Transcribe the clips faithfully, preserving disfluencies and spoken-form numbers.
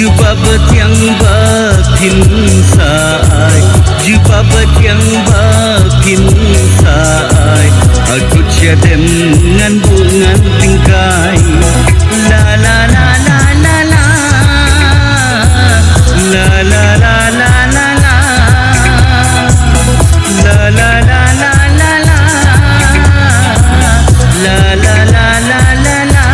Jubab ba thiang ba phin sa ai, jubab ba thiang ba phin sa ai. Ha kut sha dem ngan buh ngan tyngkai. La la la la la la. La la la la la la. La la la la la la. La la la la la la.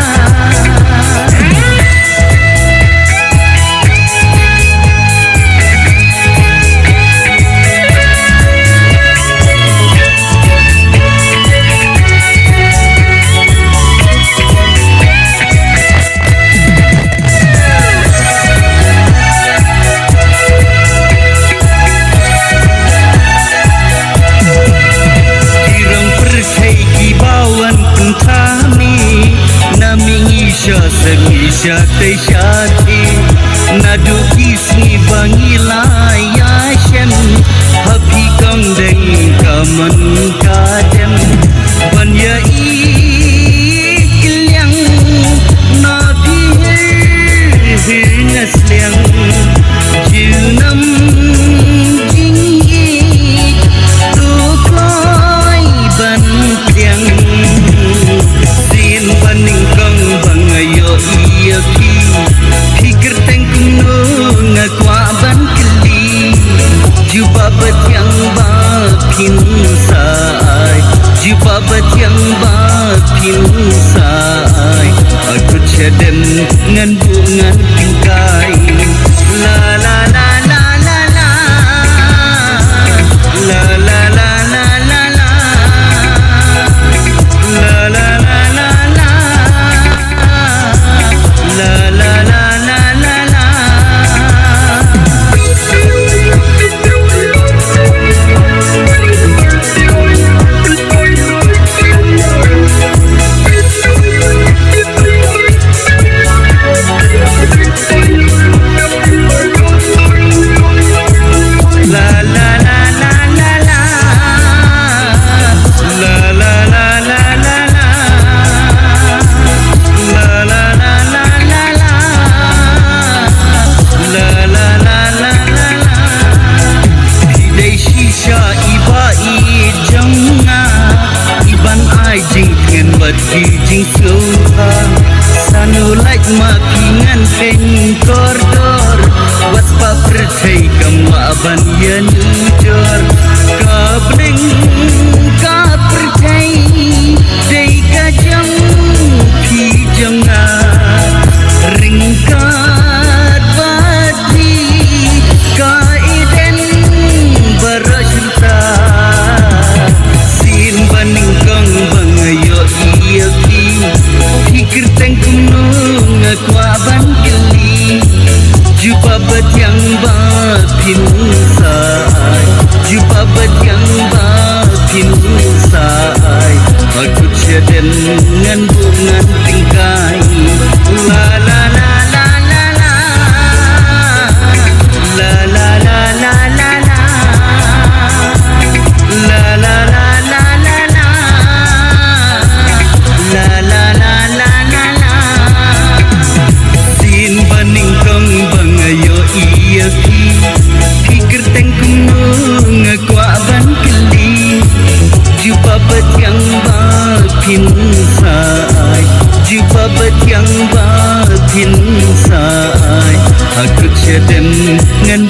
Ki rong pyrthei kiba wan pynthame, na mihngi sha sngi sha tei sha theh. Naduh ki sngi ba ngi la ïashem, ha phi kong deng ka mon ka dem. Ban ïa i kylliang na phi hir hir na sliang. Junom jingïeit to kloi ban thiang. Sien ba nyngkong ba nga ïohi ïa phi, phi kyrteng kumno nga kwah ban kylli. Jubab ba thiang ba phin sa ai, jubab ba thiang ba phin sa ai. Ha kut sha dem ngan buh ngan tyngkai. La la la la la la. La la la la la la. La la la la la. La la la la la la. La la la la la la. La la la la la la. La la la la la la. La la la la la la. Phi dei shisha iba ïeit jong nga, iban ai jingtngen bad ki jingsngewbha. Sa nu lait ma phi ngan kheiñ kordor, wat spah pyrthei kam lah ban ïanujor. Ka bneng ka pyrthei dei ka jong phi jong nga. Ryngkat bad phi ka Eden baroh shynta. Sien ba nyngkong ba nga ïohi ïa phi, phi kyrteng kumno nga kwah ban kylli. Jubab ba thiang ba phin sa ai, jubab ba thiang ba phin sa ai. Ha kut sha dem ngan buh ngan tyngkai. La la la la la la. La la la la la la. La la la la la la. La la la la la la. Sien ba nyngkong ba nga ïohi ïa phi, phi kyrteng kumno nga kwah ban kylli. Jubab ba thiang ba phin sa ai, jubab ba thiang ba phin sa ai. Ha kut sha dem ngan